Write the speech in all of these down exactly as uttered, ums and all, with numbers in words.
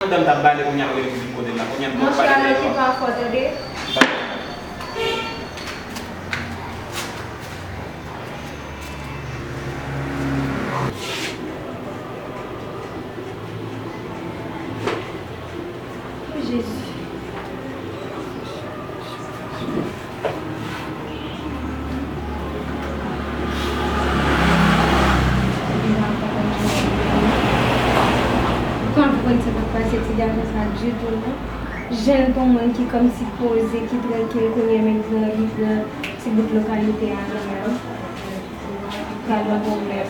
Tan m t ap bale kounye a, m rele vin kote m la. Kounye a m t ap bale. Monchè, ale ki pa fò, tande. Jezi. Ou pa konn sa k ap pase ti gason sa ditou, non. Jèn pou moun ki kòmsi poze, ki trankil, kounye a menm li pran, li pran ti bout lokalite a nan men l. Pral nan pwoblèm.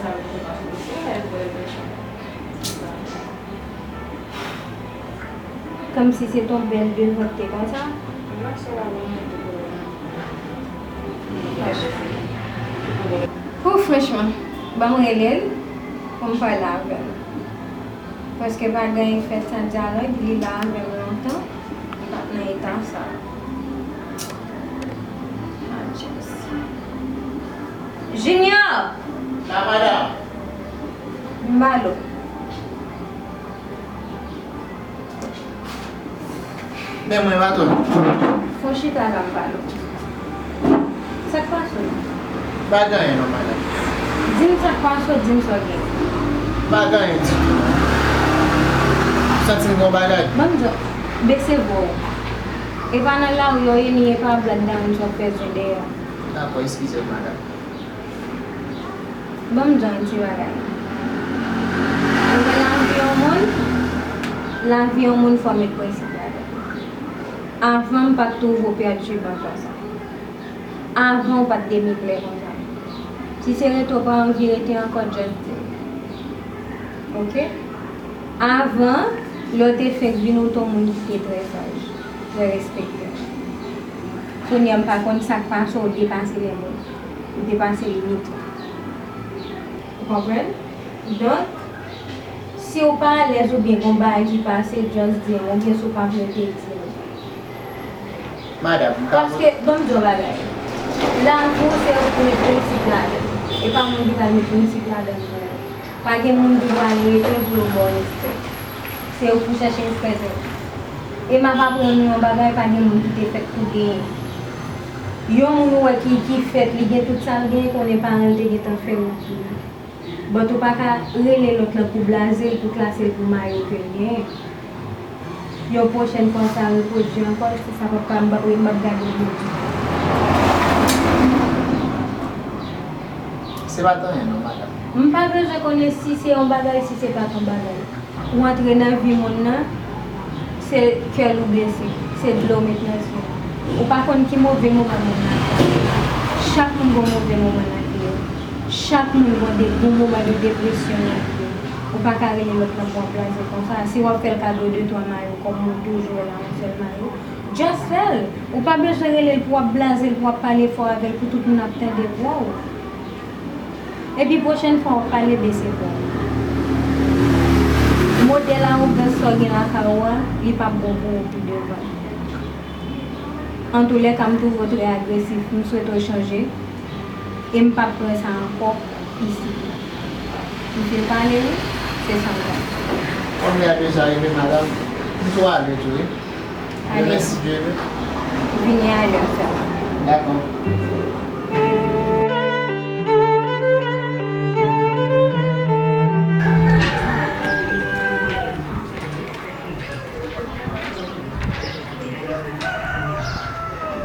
Kòmsi se t on bèl devant te konsa. Pou franchman, ban m rele l pou m pale avè l. Paske pa gen efè sa dyalòg, li la avè m lontan, li pa t nan eta sa. Junior! La, madanm. M ba l ou. Men mwen, patwon. Fon chita la, m ba l ou. Sa k pase w? Pa gen anyen non, madanm. Di m sa k pase w, di m sa w gen. Pa gen anyen ditou non. M santi m gen yon bagay. Ban m di w, bese vwa w. E pa nan lari w ye ni e pa black diamond sa w ap fè zwen dèyè. Dakò, eskize m, madanm. Ban m di w yon ti bagay. Ou wè lavi yon moun, lavi yon moun fò w met prensip ladan l. Avan m pa t twouve w pèdiban konsa. Avan w pa t demiplè konsa. Si se rete w pa anvi rete ankò, just di m. Oke? Avan, lè w te fenk vin ou t on moun ki te trè saj, trè respektan. Kounye a m pa konn sa k pase w, ou depase limit ou. Ou depase limit ou. Ou konprann? Donk, si w pa alèz oubyen gon bagay ki pase, just di m, oubyen si w pa vle, w te di m. Madanm, m pa... Paske, ban m di w yon bagay. Lavi w se ou pou met prensip ladan l. E pa moun ki pral met prensip ladan l pou ou. Pa gen moun ki pral rete pou yo ba w respè. Se ou pou chèche respè tèt ou. E m ap aprann ou yon bagay, pa gen moun ki te fèt pou genyen. Yon moun ou wè ki, ki fèt, li gen tout sa l genyen, konnen paran l te gentan fè ou pou li. But ou pa ka rele lòt lan pou blaze l, pou klase l pou mayo ke l genyen. Yon pwochèn fwa sa repwodui ankò, si sa p ap ka, m p ap, m p ap gade w byen ditou. Se pa t anyen non, madanm. M pa bezwen konnen si se yon bagay, si se pa t yon bagay. Ou antre nan vi moun nan, se kè l ou blese, se dlo w met nan zye w. Ou pa konn ki move moman moun nan ap pase. Chak moun gon move moman nan vi yo. Chak moun gon de, gon moman de depresyon nan vi yo. Ou pa ka rele lòt lan pou w ap blaze konsa. Si w ap fè l kado de twa mayo, kòm ou toujou wè la, yon sèl mayo, just fè l. Ou pa bezwen rele l pou w ap blaze l, pou w ap pale fò avè l, pou tout moun ap tande vwa w. Epi pwochèn fwa w ap pale, bese vwa w. Modèl awogans sa w gen lakay ou a, li p ap bon pou ou pi devan. Antoulèka, m twouve w trè agresif. M swete w chanje. E m p ap pran sa ankò isit la. M fin pale wi, se sa m t ap di. Kòm lè a deja rive, madanm, m tou ale tou wi. Alè. Mèsi Dye wi. Vini alè sèlman. Dakò.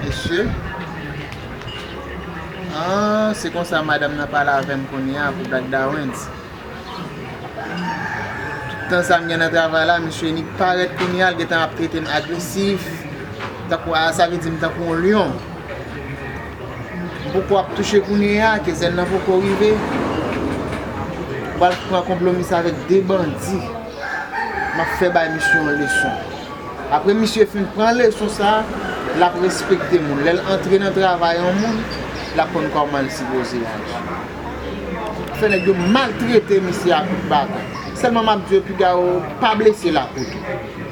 Mesye. Ah, se konsa madanm nan pale avè m kounye a pou Black Dawens. Tout tan sa m gen nan travay la, misye nik parèt kounye a, l gentan ap trete m agresif. Tankou, a, sa vle di m tankou yon lyon. M poko ap touche kounye a, ke zèn nan poko rive. M pral pran konplomis avèk de bandi. M ap fè bay misye yon leson. Apre misye fin pran leson sa, l ap respekte moun. Lè l antre nan travay yon moun, l ap konn kòman l sipoze aji. Fè nèg yo maltrete misye a kout baton. Sèlman m ap di yo, piga yo pa blese l ak kouto.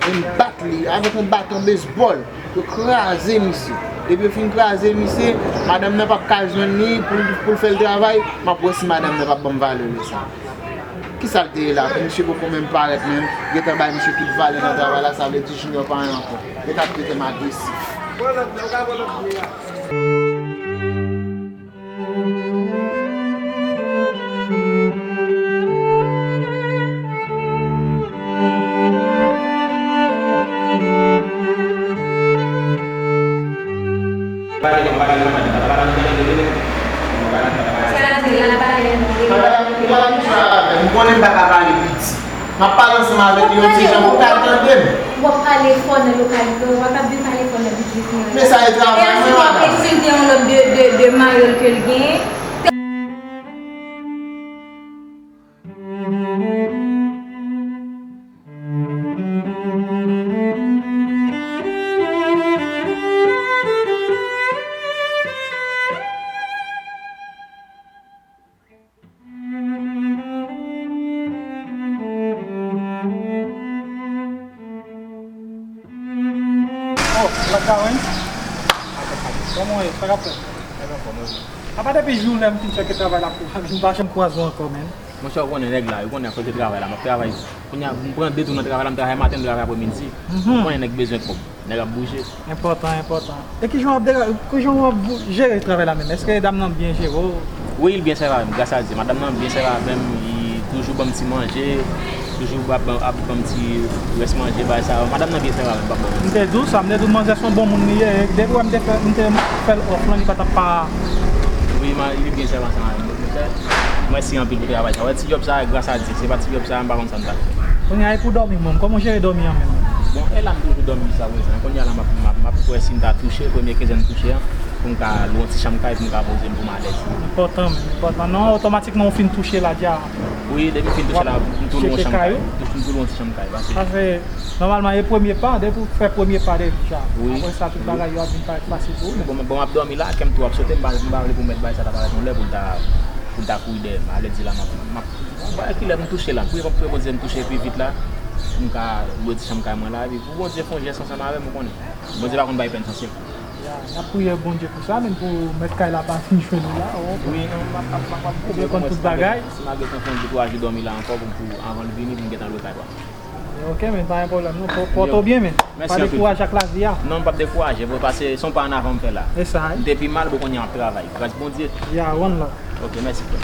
Men m bat li avèk yon baton bezbòl. Yo kraze misye. Depi yo fin kraze misye, madanm nan p ap ka jwenn li pou l, pou l fè l travay. M ap wè si madanm nan p ap ban m valè leson. Kisa l te ye la? Pou misye poko menm parèt menm, gentan bay misye tout valè nan travay la, sa vle di Junior pa anyen ankò. Yo t ap trete m agresif. M konnen m pa ka pale piti. M ap pale ansanm avèk li yon ti jan pou l ka tande m. W ap pale fò nan lokalite w, w pa ka vin pale fò nan biznis mwen. Men sa e travay mwen, madanm. E ansuit w ap ensilte yon lòt de, de, de mayòl ke l genyen. Oh, Black Darren? Kòman w ye? Sa k ap fèt? Apa depi jou lè m fin tcheke travay la pou w, m pa janm kwaze w ankò, menm. Monchè, ou konnen nèg la, ou konnen kote travay la, m ap travay. Kounye a, m pran de tou nan travay la, m travay maten, m travay apremidi. Ou konnen nèg bezwen kòb. Nèg ap bouje. Enpòtan, enpòtan. E kijan w ap dera-, kijan w ap vou-, jere travay la menm? Èske dam nan byen jere w? Wi, li byen sèvi avè m, gras a Dye. Madanm nan byen sèvi avè m, li toujou ban m ti manje, toujou ap ban, ap ban m ti rès manje, bagay sa yo. Madanm nan byen sèvi avè m, pa pwoblèm. M te di w sa, m te di w manzè se yon bon moun li ye. Depi w wè m te fè, m te fè l òf lan, li pa t ap pa. Wi, ma-, li byen sèvi ansanm avè m. Monchè, mèsi anpil pou travay sa. Wè, ti djòb sa, gras a Dye. Se pa ti djòb sa, m pa konn sa m t ap fè. Kounye a, e pou dòmi, menm. Kòman w jere dòmi an menm? Bon, e la m toujou dòmi jiska prezan. Kounye a la, m ap, m ap, m ap wè si m ta touche, premye kenzen m touche an, pou m ka lwe yon ti chanm kay, pou m ka poze m, pou m alèz. Enpòtan, menm, enpòtan. Non, otomatikman, ou fin touche la, dja. Wi, depi m fin touche la, m tou lwe yon chanm kay. M tou lwe yon ti chanm kay, paske Nòmalman, e premye pa, depi w fè premye pa deja. Wi. Apre sa, tout bagay yo ap vin parèt fasil pou ou menm. Bon, bon, m ap dòmi la, kè m tou ap sote, m pa, m pa vle pwomèt bagay sa ta parèt yon lè pou l ta, pou l ta kouri dèyè m. Alè di la, m ap, m ap, m ap wè kilè m touche la. Priye, priye Bondye m touche pi vit la, pou m ka lwe ti chanm kay mwen la, epi pou Bondye fè yon jès ansanm avè m, ou konnen. Bondye pa konn bay pèn san sèk. Ya, n ap priye Bondye pou sa, menm pou mèt kay la pa vin jwenn ou la, o. Wi, non, m ap, m ap, m ap, m ap priye pou mwen, si malgre, si malgre tan fè yon dekouraje dòmi la ankò, pou, pou anvan l vini, pou m gentan lwe kay pa m. Ok, men pa gen pwoblèm non. Pò-, pòte w byen, men. Mèsi anpil. Pa dekouraje ak lavi a. Non, m p ap dekouraje, vre, paske se yon pa ann avan m fè la. E sa, wi. M te pi mal, bon, kounye a m ap travay. Gras Bondye. Ya, one love. Ok, mèsi, frè.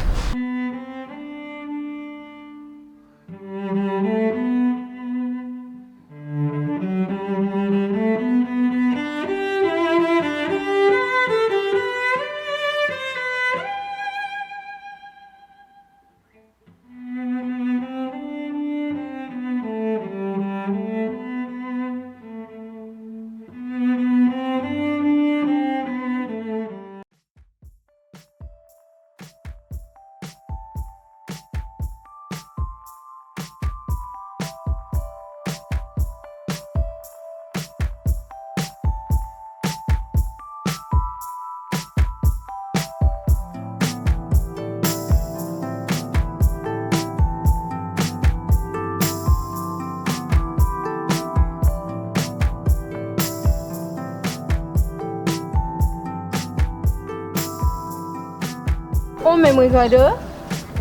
Ou menm, Ricardo?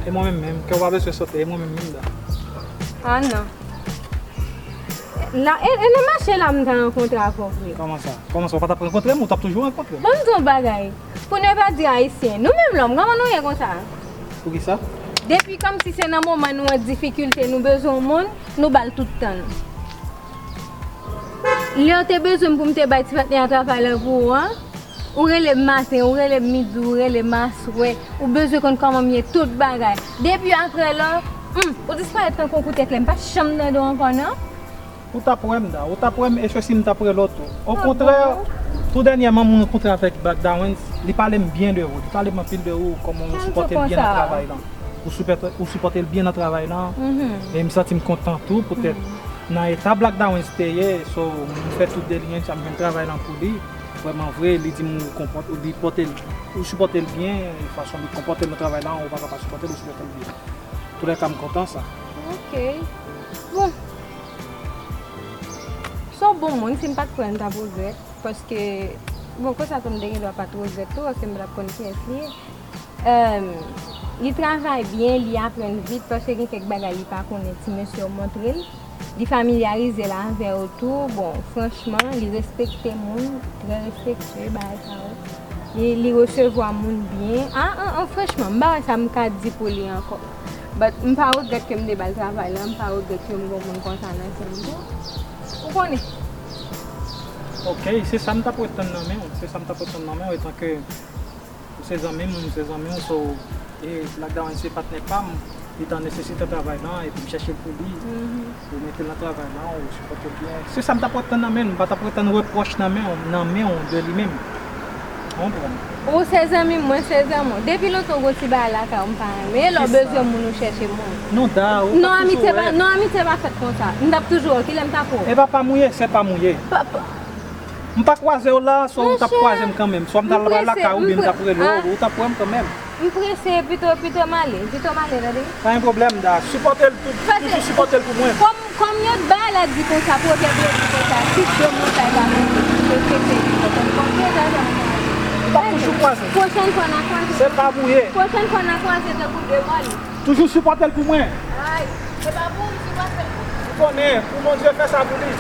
E mwen menm menm, kè w pa bezwen sote, e mwen menm menm la. Ah non. La, e, e nan mache la m ta rankontre avè w vre. Kòman sa? Kòman sa? Ou pa t ap rankontre m, ou t ap toujou rankontre m. Ban m di w yon bagay. Pou ne pa di ayisyen, nou menm lòm, kòman nou ye konsa? Poukisa? Depi kòmsi se nan moman nou an difikilte, nou bezwen yon moun, nou ba l tout tan nou. Lè w te bezwen m pou m te bay ti patnè a travay la pou ou an, ou rele m maten, ou rele m midi, ou rele m aswè, ou bezwen konn kòman m ye, tout bagay. Depi apre lò, hmm, ou disparèt tankou kout eklè, m pa janm tande w ankò non. Ou t ap wè m, Da, ou t ap wè m, e sesi m t ap rele w tou. Okontrè, tou dènyèman m rankontre avèk Black Dawens, li pale m byen de ou, li pale m anpil de ou, kòman ou sipòte l byen nan travay lan. Ou sipòte, ou sipòte l byen nan travay lan. E m santi m kontan tou, poutèt nan eta Black Dawens te ye, so, m fè tout delinyans sa, m jwenn travay lan pou li. Vrèman vre, li di m ou konpòt-, li pòte l, ou sipòte l byen, fason li konpòte l nan travay lan, ou pa ka pa sipòte l, ou sipòte l byen. Toulèka, m kontan sa. Ok. Bon. Se yon bon moun, si m pa t kwè m t ap regrèt, paske, bon, konsa tou m te gen dwa pa t regrèt tou, paske m pa t ap konn kiyès li ye. Em, Li travay byen, li aprann vit, paske gen kèk bagay li pa konnen, ti mesye yo montre l. Li familyarize l avè yo tou. Bon, franchman, li respekte moun, trè respektye, bagay sa yo. Li, li resevwa moun byen. Ah, ah, ah, franchman, m pa wè sa m ka di pou li ankò. But m pa regrèt ke m te ba l travay la, m pa regrèt ke m gen moun konsa nan kè m tou. Ou konnen. Ok, se sa m t ap ret tann nan men w, se sa m t ap ret tann nan men w, etanke ou se zanmi m, m se zanmi w, so, e Black Darwin se patnè pa m, li t an nesesite travay lan, epi m chèche l pou li, pou mete l nan travay lan, ou sipòte l byen. Se sa m t ap ret tann nan men l, m pa t ap ret tann repwòch nan men w, nan men w de li menm. Ou konprann? Ou se zanmi m, mwen se zanmi w. Depi lontan w gon ti bagay lakay ou, m pa renmen. E lè w bezwen moun, ou chèche moun. Non, Da, ou Non, t ap toujou amitié pa, wè. Non, amitié pa fèt konsa. M t ap toujou wè w. Kilè m t ap wè w? E pa pa m ou ye, se pa m ou ye. Pa, pa, M pa kwaze w la, so ou t ap Monchè, kwaze m kanmenm. Swa m t al m prese, lakay ou m byen m t ap pre-, rele w, ah, ou t ap wè m kanmenm. M prese, pito, pito m ale, pito m ale, tande. Pa gen pwoblèm, Da. Sipòte l tou, toujou sipòte l pou mwen. Kòm, kòm yon bagay la di konsa, pwovèb yo di konsa, si de mouton pa konn respekte li, konn konn konn deja jan. M t ap toujou kwaze. Pwochèn fwa n a kwaze. Se pa m ou ye. Pwochèn fwa n a kwaze tankou de mòn. Toujou sipòte l pou mwen. Ay, se pa pou m sipòte l pou ou. Ou konnen, pou Bondye fè sa pou li.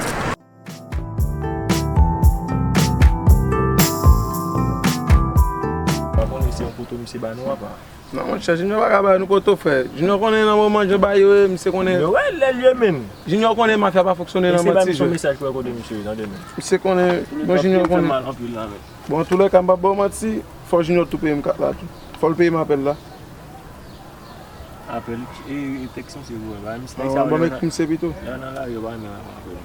Pa konnen se yon poto misye ba nou apa. Non, monchè, Junior pa ka ba nou poto, frè. Junior konnen nan moman jan bagay yo ye, misye konnen. Men wè, lè l ye menm. Junior konnen mafya pa fonksyone nan manti jwe. Mesaj pou kote misye ye, tande men. Misye konnen, bon, Junior konnen. Bon, antoulèka, m p ap ba w manti, fò Junior tou peye m kat la tou. Fò l peye m apèl la. Apre li, e, e, tèks misye pou wè, ba, misye, tèks sa, bon, yo nan, misye pito. Yo nan lari, yo pa renmen apre.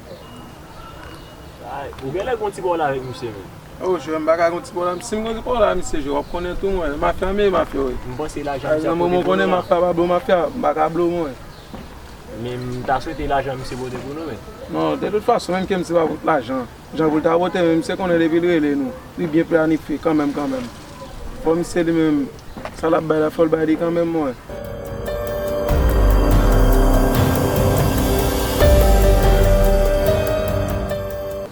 Ay, ou genlè gon ti pwoblèm avèk misye, men. Oh, jwe, m pa ka gon ti pwoblèm. Si m gon ti pwoblèm, misye, jwe, w ap konnen tou, mwen. Mafya, men mafya, wi. M panse lajan misye ap pote pou nou la. Nan moman ou konnen mafya pa blo mafya, m pa ka blo, mwen. Men m ta swete lajan misye pote pou nou, men. Non, de tout fason, menm ke misye pa pot lajan. Jan pou l ta pote, men misye konnen depi l rele nou, li byen planifye kanmenm, kanmenm. Fò misye li menm, sa l ap bay la, fò l bay li kanmenm, mwen.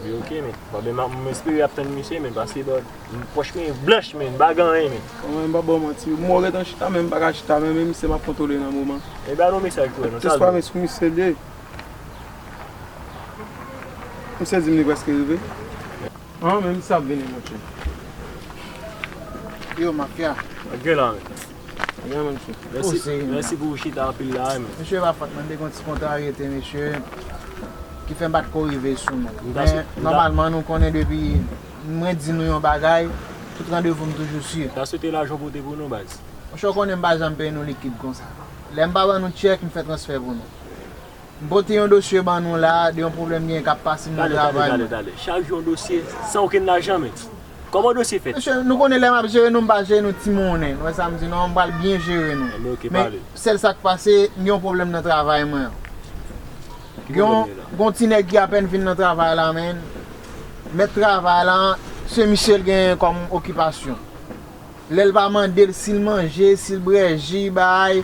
Wi, ok, men. Bon, men m, m espere y ap tann misye, men, paske, bon, pòch mwen blanch, men, m pa gen anyen, men. Mwen, m pa ba w manti. Mwen, w ret an chita, men m pa ka chita, men, men misye m ap kontwole nan moman. E ba nou mesaj pou wè, non, sa l di. Jis pa men sou misye l ye. Misye di m li prèske rive. An, men misye ap vini, monchè. Yo, mafya. Ok, la, men. Mèsi, mèsi pou chita anpil la, men. Mesye, pa fòt mwen, m te gon ti kontrariyete, mesye, ki fè m pa t ko rive sou nou. Men, nòmalman, nou konnen depi mwen di nou yon bagay, tout randevou m toujou swiv. M ta swete lajan w pote pou nou, baz. Monchè, w konnen m pa janm peye nou likid konsa. Lè m pa ban nou tchèk, m fè transfè pou nou. M pote yon dosye ban nou la, de yon pwoblèm gen k ap pase m nan travay mwen. Talè, talè, talè. Chak jou yon dosye, san okenn lajan, men. Kòman dosye fèt? Mesye, nou konnen lè m ap jere nou, m pa jere nou ti monnen. Nou wè sa m di nou an, m pral byen jere nou. Anben, ok, pale. Men, sèl sa k pase, m gen yon pwoblèm nan travay mwen an. Ki pwoblèm li la? Gen yon ti nèg ki apèn vin nan travay la, men. Mèt travay la, se misye l genyen kòm okipasyon. Lè l pa mande l si l manje, si l bwè ji, bay.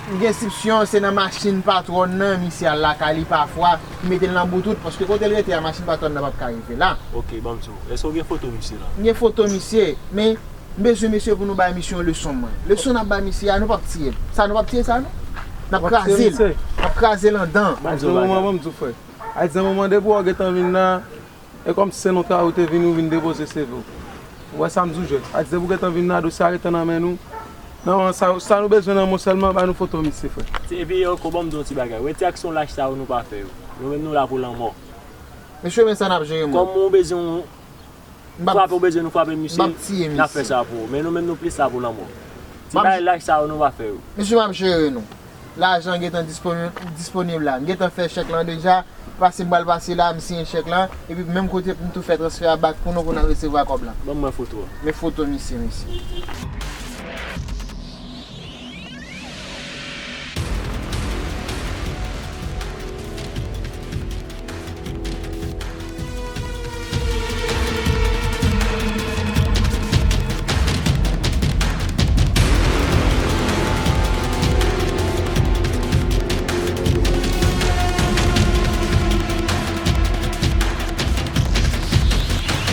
M gen sipsyon se nan machin patwòn nan misye al lakay li pafwa, ki mete l nan boutout, paske kote l rete a, machin patwòn nan p ap ka rive la. Ok, ban m di w. Èske w gen foto misye la? M gen foto misye, men m bezwen mesye pou nou bay misye yon leson, mwen. Leson n ap bay misye a, nou p ap tiye l. Sa, nou p ap tiye sa, non? N ap kraze l. N ap kraze l anndan. Ban m di w bagay. Ban m di w, frè. Ayiti, nan moman depi w gentan vin la, e kòmsi se nan travay ou te vini, ou vin depoze seve w. Ou wè sa m di w, jèn? Ayiti, depi w gentan vin la, dosye a rete nan men nou. Nan sa, sa nou bezwen nan men w sèlman, bay nou foto misye, frè. Epi ankò, ban m di w yon ti bagay. Wè ti aksyon lach sa yo nou pa fè yo. Nou menm nou la pou lanmò. Mesye, men sa n ap jere, mwen. Kòm ou bezwen frape, ou bezwen nou frape misye, n ap fè sa pou ou. Men nou menm nou plis la pou lanmò. Ti bagay lach sa yo nou pa fè yo. Mesye, m ap jere nou. Lajan gentan disponi-, disponib la. M gentan fè chèk lan deja. Pase m pral pase la, m siyen chèk lan. Epi menm kote pou m tou fè transfè a back pou nou pou n al resevwa kòb lan. Ban mwen foto a. Men foto misye, mesye.